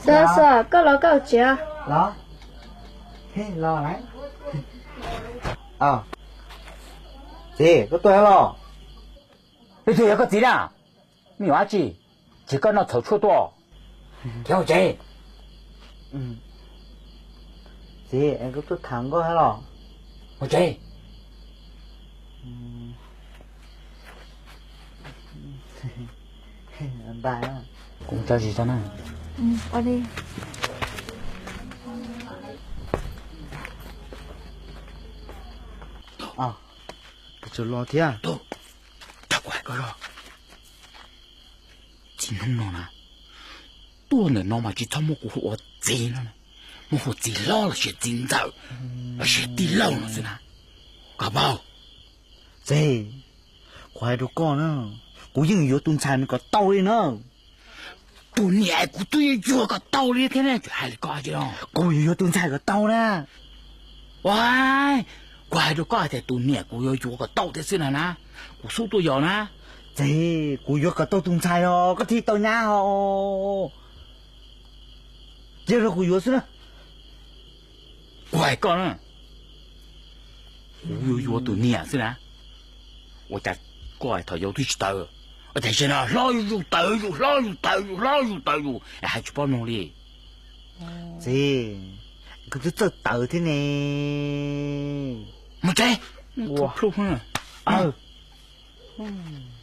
Xav xav koj los koj tsev. Los, los. Txiv, koj tuaj los? Leej twg yog koj txiv na? Me nyuam dab tsi? Txiv koj noj txhaum tshuaj tuaj. Txiv, koj tuaj tham nkauj thiab los? Mus tsev. Kuv tso zis tso na. Koj tseem los thiab. Txij hnub no na, tuaj ntawm no mas tsis txhob muab kuv hu ua txiv no, muab hu txiv hlob los sis txiv ntxawm los sis tij laug no xwb na. Koj paub? Txiv, kuv hais rau koj na, kuv yeej yuav tus ntxhais no kom tau li na. Tus niam kuv twb yuav yuav kom tau li thiab ne, tseem hais li koj no. Kuv yuav yuav tus ntxhais kom tau na. Ua, kuv hais rau koj hais tias tus niam kuv yuav yuav kom tau thiab xwb na na. Kuv xub tuaj yos na. Txiv, kuv yuav kom tau tus ntxhais os, koj thiaj tau nyab os. Cia rau kuv yuav xwb na. Kuv hais koj na, kuv yuav yuav tus niam xwb na. Ua cas koj hais thaum yau twb tsis tawv, ua cas zaum no hlob zuj zus tawv zuj zus, hlob zuj zus tawv zuj zus, hlob zuj zus tawv zuj zus, hais tsis paub mloog li. Txiv, kuv twb txawj tawv thiab ne. Mus tsev. Ua plhu.